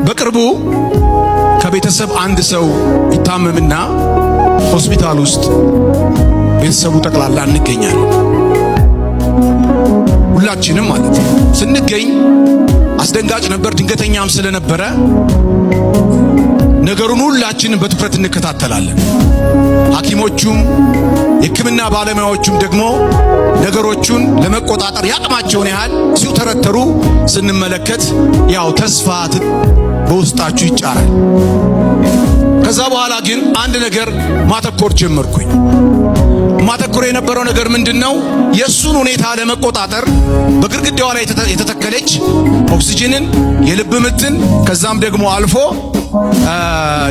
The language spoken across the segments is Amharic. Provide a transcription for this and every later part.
በቅርቡ ከቤተሰብ አንድ ሰው ይታመምና ሆስፒታል ውስጥ ቤተሰቡ ጠቅላላ እንገኛለን። ሁላችንም ማለት ነው። ስንገኝ አስደንጋጭ ነበር፣ ድንገተኛም ስለነበረ ነገሩን ሁላችንም በትኩረት እንከታተላለን። ሐኪሞቹም የሕክምና ባለሙያዎቹም ደግሞ ነገሮቹን ለመቆጣጠር ያቅማቸውን ያህል ሲውተረተሩ ስንመለከት ያው ተስፋ በውስጣችሁ ይጫራል። ከዛ በኋላ ግን አንድ ነገር ማተኮር ጀመርኩኝ። ማተኮር የነበረው ነገር ምንድነው? የእሱን ሁኔታ ለመቆጣጠር በግድግዳዋ ላይ የተተከለች ኦክሲጅንን፣ የልብ ምትን ከዛም ደግሞ አልፎ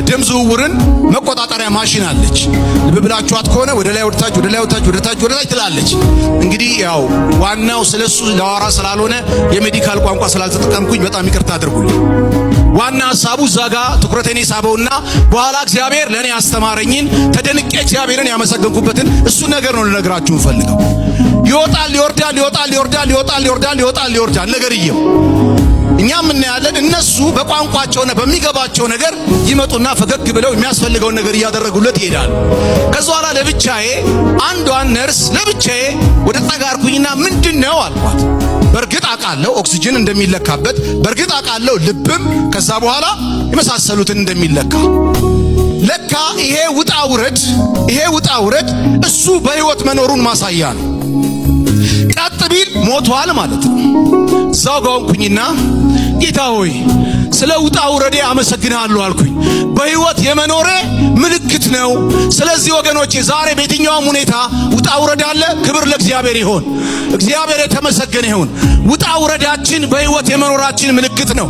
ደም ዝውውርን መቆጣጠሪያ ማሽን አለች። ልብ ብላችኋት ከሆነ ወደ ላይ ወደ ታች፣ ወደ ላይ ወደ ታች፣ ወደ ታች፣ ወደ ታች ትላለች። እንግዲህ ያው ዋናው ስለሱ ላወራ ስላልሆነ የ medical ቋንቋ ስላልተጠቀምኩኝ በጣም ይቅርታ አድርጉልኝ። ዋና ሐሳቡ እዛ ጋ ትኩረቴን የሳበውና በኋላ እግዚአብሔር ለእኔ ያስተማረኝን ተደንቄ እግዚአብሔርን ያመሰገንኩበትን እሱን ነገር ነው ልነግራችሁ እንፈልገው። ይወጣል ይወርዳል፣ ይወጣል ይወርዳል፣ ይወጣል ይወርዳል፣ ይወጣል ይወርዳል ነገርየው እኛም እናያለን። እነሱ በቋንቋቸውና በሚገባቸው ነገር ይመጡና ፈገግ ብለው የሚያስፈልገውን ነገር እያደረጉለት ይሄዳሉ። ከዛ በኋላ ለብቻዬ አንዷን ነርስ ለብቻዬ ወደ ጠጋ አልኩኝና ምንድን ነው አልኳት። በእርግጥ አውቃለሁ ኦክሲጅን እንደሚለካበት፣ በእርግጥ አውቃለሁ ልብም ከዛ በኋላ የመሳሰሉትን እንደሚለካ። ለካ ይሄ ውጣ ውረድ ይሄ ውጣ ውረድ እሱ በሕይወት መኖሩን ማሳያ ነው። ቀጥ ቢል ሞቷል ማለት ነው። እዛው ጋር ሆንኩኝና ጌታ ሆይ ስለ ውጣ ውረዴ አመሰግናለሁ አልኩኝ። በሕይወት የመኖሬ ምልክት ነው። ስለዚህ ወገኖቼ ዛሬ በየትኛውም ሁኔታ ውጣ ውረድ አለ። ክብር ለእግዚአብሔር ይሁን። እግዚአብሔር የተመሰገነ ይሁን። ውጣ ውረዳችን በሕይወት የመኖራችን ምልክት ነው።